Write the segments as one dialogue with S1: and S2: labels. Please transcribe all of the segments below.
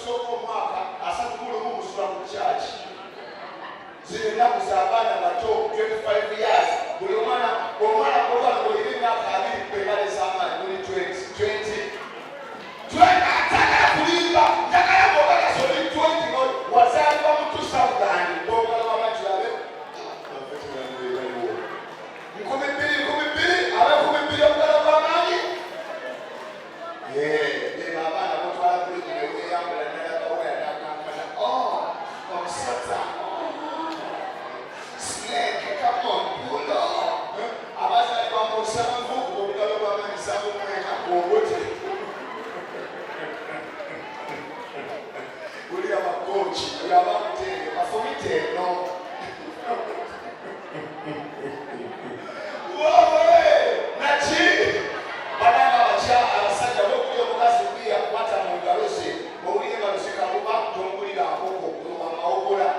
S1: Ogusooka omwaka, 31 musula ku kyaki. Zino ennaku z'abaana bato, 25 years. Buli omwana, omwana olwana olina emyaka 20, kwebaleza amaanyi muli 20 20. Atagala kulimba, njagala ng'okakasa oli 20, wazaalibwa mu 2000. Bwogala wamakirabe 2000, 2000, aba 2000, obugalo bw'amaanyi. Beba abaana botwala bulungi neweyambula nalagawo yatakankana. Oh, omusota snake, come on, pull up. Abazaalibwa mu 70, obugalo bw'amaanyi 74 bwobote buli amakooki oyo aba mutende kafumite eno. Wowe naki bananga abakya abasajja bokuli omukazi bwiya kukwata mu ngalo ze, owulira engalo zikaluba, tomugulira nkoko amawogola.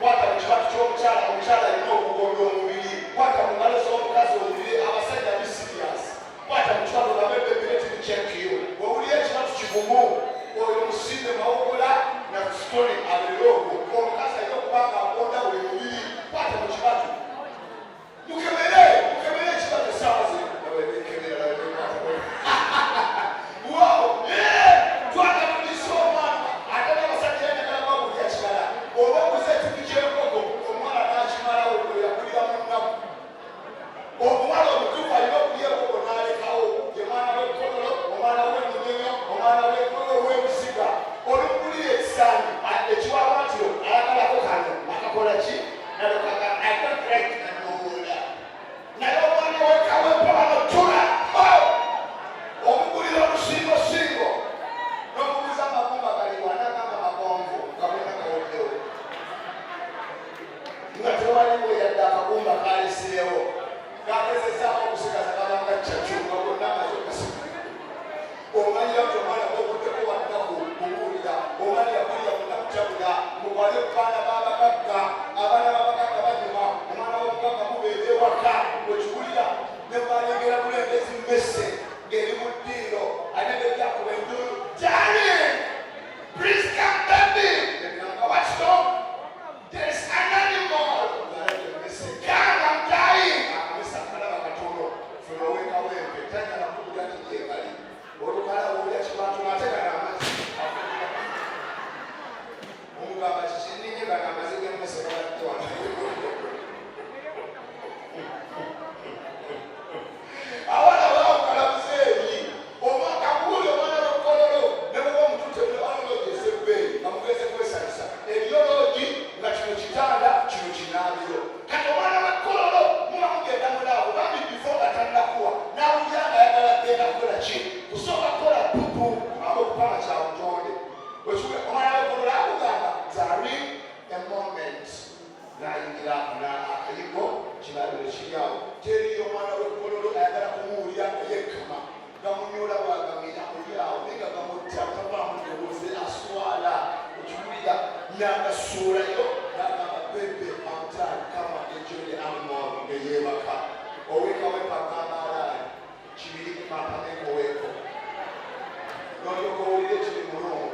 S1: Kwata mu kibatu ky'omukyala. Omukyala alina okugonda omubiri. Kwata mu ngalo z'omukazi owulire. Abasajja, be serious. Kwata mu kibatu ogambe, "Baby, let me check you." Owulire ekibatu kigumu, oyo musimbe mawogola na story abeere ogwo. Omukazi alina okuba nga agonda buli mubiri. Kwata mu kibatu, mukebere, mukebere ekibatu essaawa zino. Bekebera. Wow, twakatulisa omwana. Ate n'abasajja yanagala babulya kirala. Oba oguze ekintu ky'enkoko, omwana n'akimalawo, oyo yakulira mu nnaku. Omuwala omutuufu alina okulya enkoko n'alekawo. Ye mwana w'ekkololo, omwana w'emunyonyo, omwana w'ebusiga. Olumugulira ekisaani ekiwawaatiro, ayagalako kano akakola ki nalokaga, "I don't like." Nanowoola naye omwana wekawempe wano tula omugulira olusingosingo n'omubuuza amagumba galiwa, n'agamba magonvu nga gonna gaweddewo, nga tewaliwo yadde akagumba kalesirewo gagezezaako okusigaza kabanga cacu nga gonna amaze okusiga. Omanyira nti omwana gwokuddeko wannaku kubuulira, omwana yakulira munaku kyabula. Mutwale ku baana b'abagagga. Abaana b'abagagga banyuma. Omwana w'omugagga mubeera ewaka wekiwulira ne balengera bulengezi mmese ng'eri mu ddiiro, ate bejjakuba enduulu, "Darling, please come, baby." Negamba, "What's wrong?" "There is an animal." "Come, I'm dying." Akamesa akalaba katono. Funa owekawempe tanyala kugula nti gyekali olukala olya kibantu ate gano amazzi. Omugamba kikininye gano amazzi g'emmese gabadde wano. Abaana baawukala buzeeyi omwaka guuli. Omwana w'ekkololo ne bweba omututte oloogi ez'ebbeeyi nga mugenze kwesanyusa, eriyo lodge nga kino kitanda, kino kinaabiro. Kati omwana w'ekkololo muba mugenda mulaawo bambi, before nga tannakuwa n'awulira nga ayagala genda kukola ki, kusooka kukola pupu, kubanga okupama kya butonde. Omwana w'ekkololo akugamba, "Darling, a moment." N'ayingira akayigo, kinaabiro kiri awo, teriyo. Omwana w'ekkololo ayagala kumuwulira nga yekkama gamunyula bwagamira oli awo, naye nga gamutta tavaamu ddoboozi, aswala okiwulira n'agasuulayo n'agamba, "Baby, I'm tired, come and enjoy the animal." Nga yeebaka. Owekawempe agamba alaali kibiri kampamekoweeko n'olyoka owulira ekiri mulungu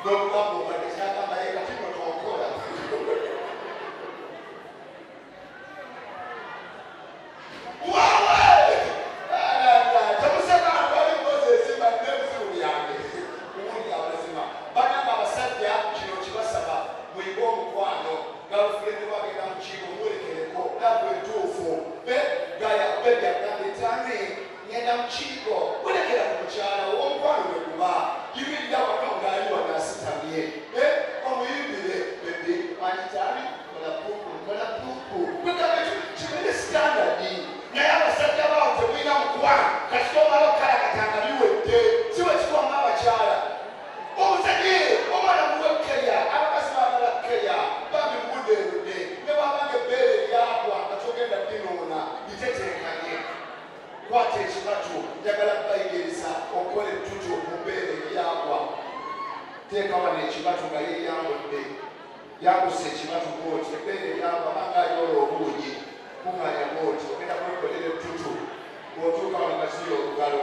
S1: n'omugamba obadde kyagamba ye kati no tonkola. Wawe! Temuseka, wali mbozi ezimba n'ebizibu byange kuwulira amazima. Bananga abasajja, kino kibasaba muyige omukwano. Girlfriend wagenda mu kiiko, muwerekereko love entuufu. Gaya baby agambye, "Darling, ngenda mu kiiko." Werekera ku mukyala wo, omukwano bwe guba yimirira wano ng'ali wano asitamye. Omuyimbire, "Baby wangi, darling, kola pupu, kola pupu." Kwegamba ekyo kibeere standard. Naye abasajja baawo temulina mukwano. Kasita omala okukalakatanga biwedde, si bwe kigwamu abakyala. Omusajja omwana muwe keya. Abakazi baagala keya bambi mubuddeebudde. Ne bwabanga ebbeere lyagwa nga togenda dinoona, litetenkanye. Kwata ekibatu, njagala bayigiriza okola ettutu mu bbeere eryagwa. Teeka wano ekibatu nga yeeyambudde, yangusa ekibatu bwoti. Ebbeere eryagwa banga ayoola obuugi, kuŋŋaanya bwoti, ogenda kwekolera ettutu. Bw'otuuka wano gaziya olugalo.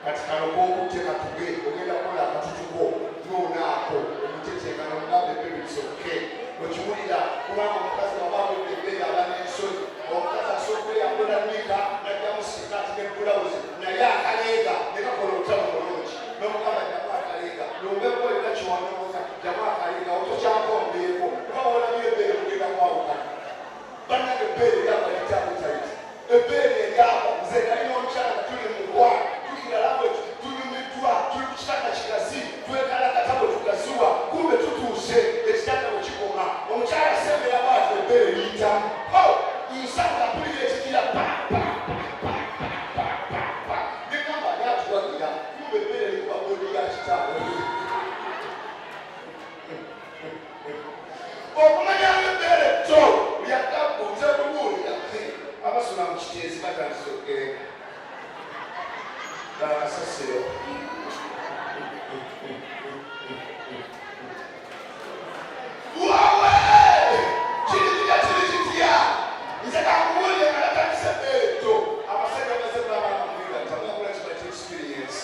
S1: Kati kano k'okutte katuge ogenda kukola akatutuko noonaako omutetenkana omugambe baby, it's okay. Okiwulira kubanga omukazi waba agudde ebbeere aba n'ensonyi. Omukazi asooka eyambula nika n'ajjamu sikaati ne bulawuzi naye akaleega ne kakola olutalo mulungi n'omugamba jjamu akaleega lumbeeko olina kiwanoonya jjamu akaleega otokyankombeeko kuba woolabye ebbeere mugenda kwawukana. Bannange ebbeere eryabalita appetite ebbeere eryaba nze nalina omukyala nga tuli mu mukwano tukirala bwe tunyumiddwa tuli ku kitanda kigazi twekalakata bwe tugaziwa kumbe tutuuse ekitanda bwe kikoma omukyala asembera bwatyo ebbeere liyitamu ho nsanga mpulira ekikira pa pa pa pa pa pa pa pa negamba ani atuwagira kumbe ebbeere likuba body ya kitaawe. Okumanya nga ebbeere tto lyakabbu nze kubuulira abasula mu Kiteezi batandise okugenda bakasasiro. Wawe kiri kitya kiri kitya nze kankubuulire nga natandise ebbeere tto abasajja baze babanga mwegatta mwakola kiba ki experience.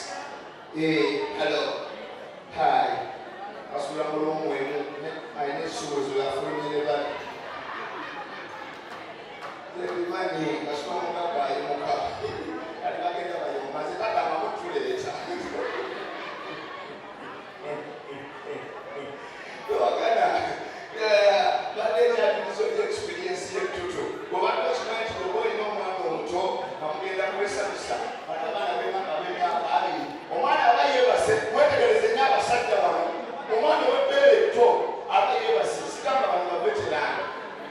S1: Eh, hello, hi, asula mu room emu alina ekisumulizo afulumye ne bali ebimanyi kasita omugagga ayimuka kati bagenda bayomba nze bagamba mutuleeta tewagana badde ekyatulizo experience y'ettutu bwobadde okimanyi nti oba olina omwana omuto nga mugenda kwesanyusa bano abaana bemaka b'emyaka 20 omwana aba yeebase mwetegereze nnyo abasajja wano omwana ow'ebbeere etto aba yeebase sigamba bano baveterani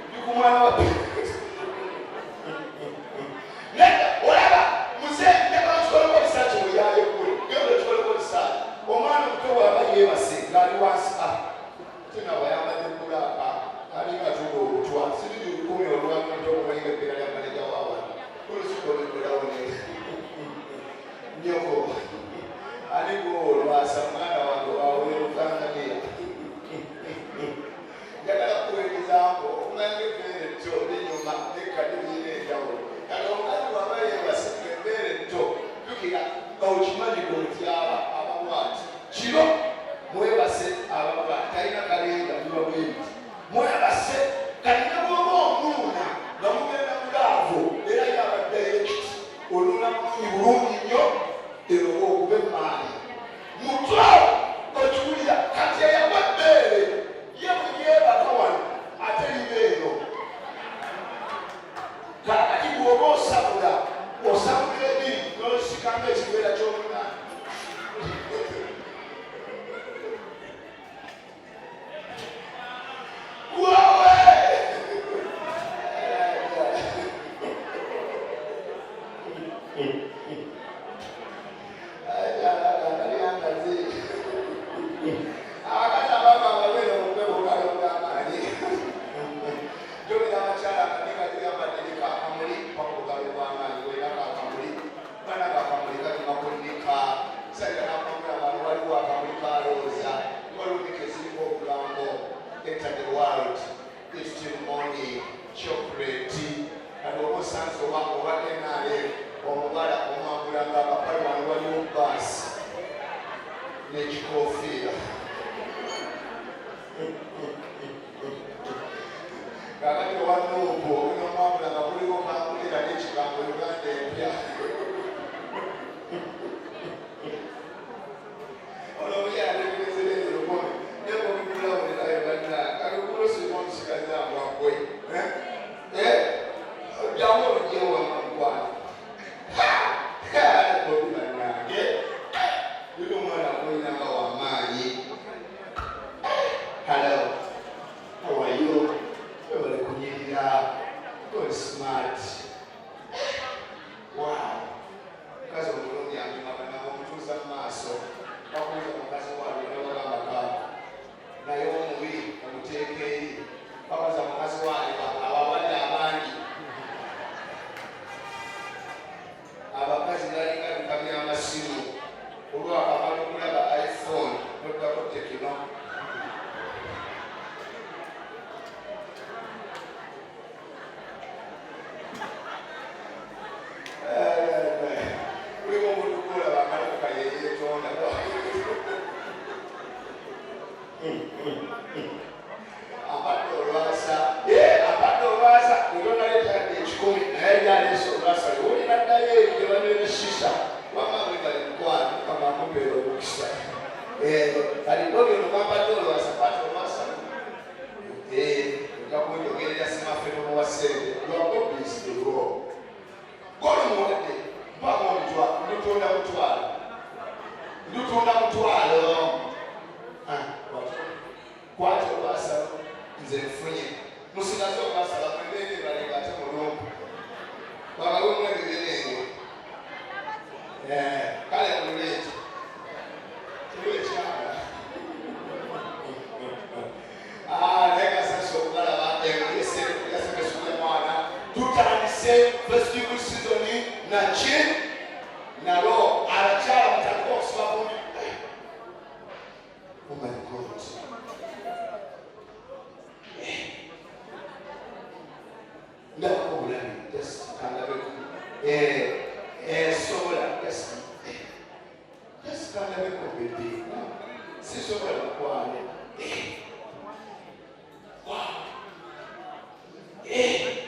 S1: ndi ku mwana wa nedda olaba muzeeyi njagala kikoleko research oyaayekule genda okikoleko research omwana omuto bw'aba yeebase ng'ali wansi ah tena bayambadde black alinga atunda obutwa siringi 1000 olwamuntu okumalinga ebbeera lya maneja wa wano olusukolekolawo nyoko aliko olwasa mwana wange waweeru Tanzania njagala kuweerezanko okumanya ebbeere etto linyuma nekkadi lirina enjawulo kati omukazi bw'aba yeebase ebbeere etto jjukira okimanyi gwotyaba aba bwati kiro mwebase aba bwati talina kaleega biba bwe biti mwebase kati ne bw'oba onuuna nga mugenda mu love era yabaddeyo ekiti onuuna bulungi bulungi nnyo ero okuba emaali muto okiwulira kati eyagwa ebbeere ye bwe yeebaka wano ate liba eno kakati bw'oba osabula osabula ebiri n'osikanga ekibeera ky'omunaana. Wawe! Abakazi abamu ababeera omupebo bw'amaanyi jogera abakyala akanika gigambadde akamuli pakubugalo bw'amaanyi olina akamuli banaga akamuli kanyuma kunika sajja nakamula wano waliwo akamuli kalooza waliwo nika eziriko obugambo "Enter the world, it's still morning", chocolate. Kati oba osanze oba oba NRM omubala omwambula. Lutunda mutwalo. Ah, kwata ogwasala nze nfunye musigaze ogwasala mwembeera ebale ate mulumbu babawemu ebiberenge eh, kale mululeeti kiba ekyala ah, naye kasasa okubalaba eseeyasemesuya mwana tutandise festival season naki nalo abakyala mutandika okusiba bumi. Oh my God. Eh. Ndabako obulabi just kandabeko. Eh, eh, sobola just eh. Just kandabeko baby. Sisobola mukwano. Eh. Wow. Eh.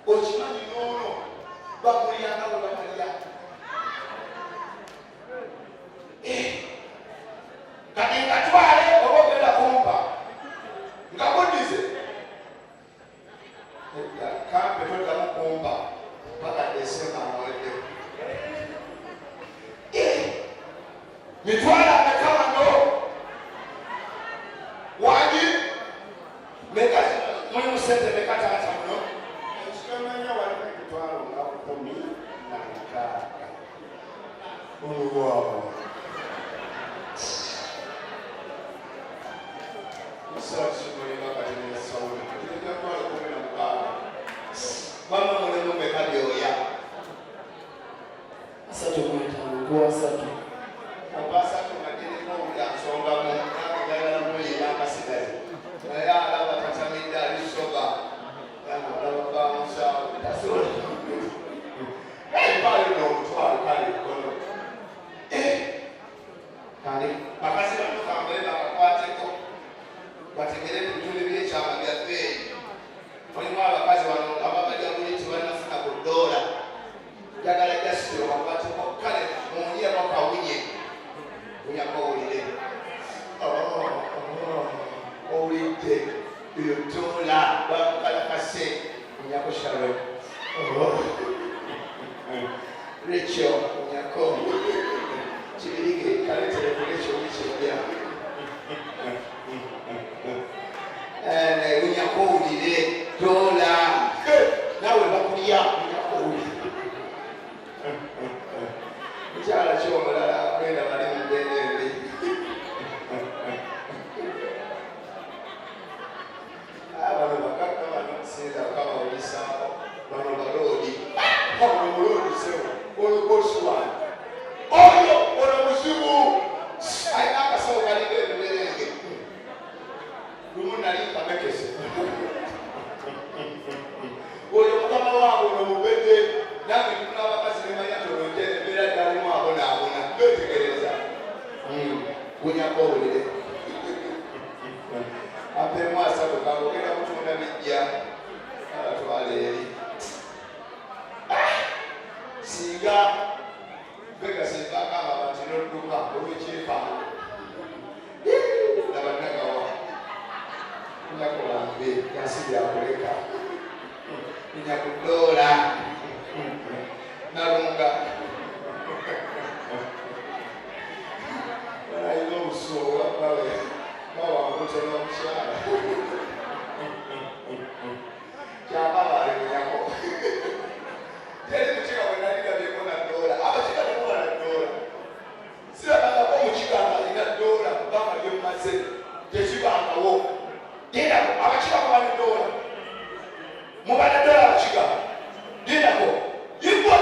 S1: Okimanyi noono bakulya nga bwe babalya. Eh, kati nkatwale oba ogenda kumpa nga kuddize kampe toddamu kumpa paka Desemba nga weddeko. Eh, mitwalo ameka wano wangi meka mulimu sente meka taata muno
S2: ekitomanya walimu emitwalo nga 16 olwawo
S1: Mama mulimu meka byoya
S3: 35 nkuwa asatu.
S1: Oba asatu nga giriko obulya nsongamu nange njagala muyiya akasigazi naye alaba tatamidde ali soba yange olaba bamusawo tasobola kale mpaayo n'omutwalo kale kono eh, kale bakazi bano kambale bakakwateko bategere ebituli by'ekyama bya bbeeyi mulimu abakazi wano ababalya buli tebannafuna ku ddoola njagala jasiti okakwateko kale muwunyeko kawunye wunyako owulire oh, oh, owulidde eyo ddoola bamukalakase wunyako sharon oh. Rachel wunyako kibirige kaletere ku Rachel wikyejja wunyako owulire ddoola nawe bakulya wunyako owulire mukyala ki omulala genda bali mu mbeera embi ah, bano bagagga bano sinza kabawulisaako bano baloodi ah, ono muloodi sewo ono bosi wange oyo ono muzibu alina akasawo kalinga ebiberenge lumu nali nkamekese oyo mukama waabwe ono mubede nange ntunula abakazi nemanya nti ono nje embeera gyalimu abonaabona betegereza hmm, gunyako owulire apeemu asatu kange ogenda kutunda bijja abatwala eri ah! Singa Vegas evaako amabaati n'odduka olw'ekyepango laba nagawa nnyako wange yansi byakuleka nnya ku ddoola nalunga alina obusungu bawankute n'omukyala kyava balemerako teri mukiga bwe nali ndabyeko na ddoola abakiga temuba na ddoola sirabangako omukiga nga alina ddoola kubanga lyemmaze tekibangawo lindako abakiga muba ne ddoola muba ne ddoola abakiga lindako igwe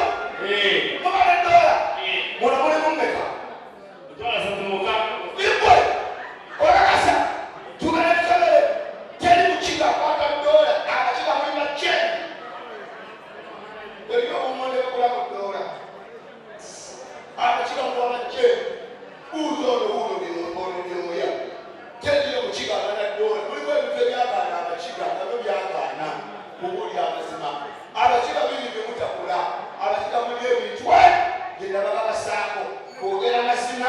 S1: eh. muba ne ddoola eh. muno mulimu mmeka Igwe okakasa tugende tukebere teri mukiga akwata ddoola abakiga muli bakyeni eriyo obumonde bukola mu ddoola abakiga muba bakyeni buuza ono wuuno ono byoya teriyo mukiga alana ddoola mulimu ebintu ebyagaana abakiga nabyo byagaana kubuulira amazima abakiga bingi byemutakula abakiga muli ebintu byenabakabasaako Kwogera mazima,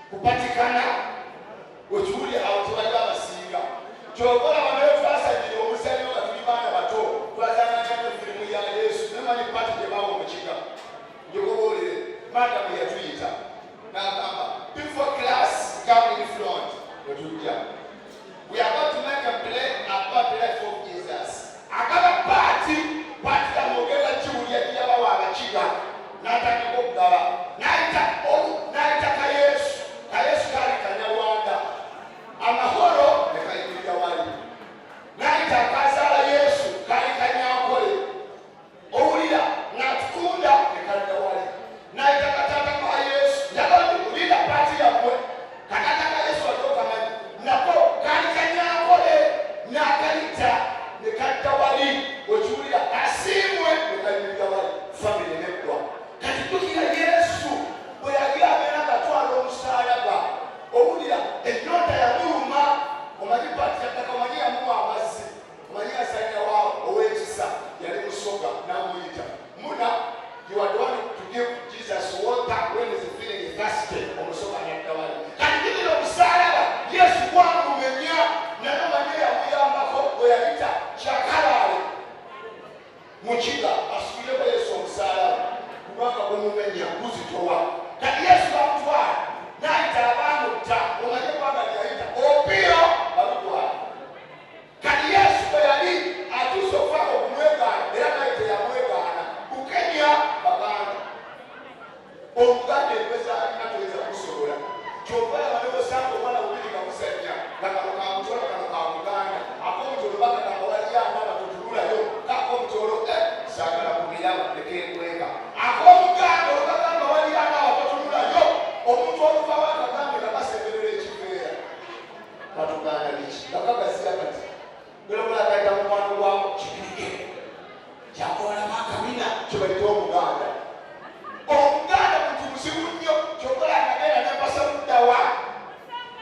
S1: kupatikana, okiwulira awo tebali babasinga. Kyova olaba naye twasanyira omuzannyo nga tuli baana bato. biki, nga kagaziya.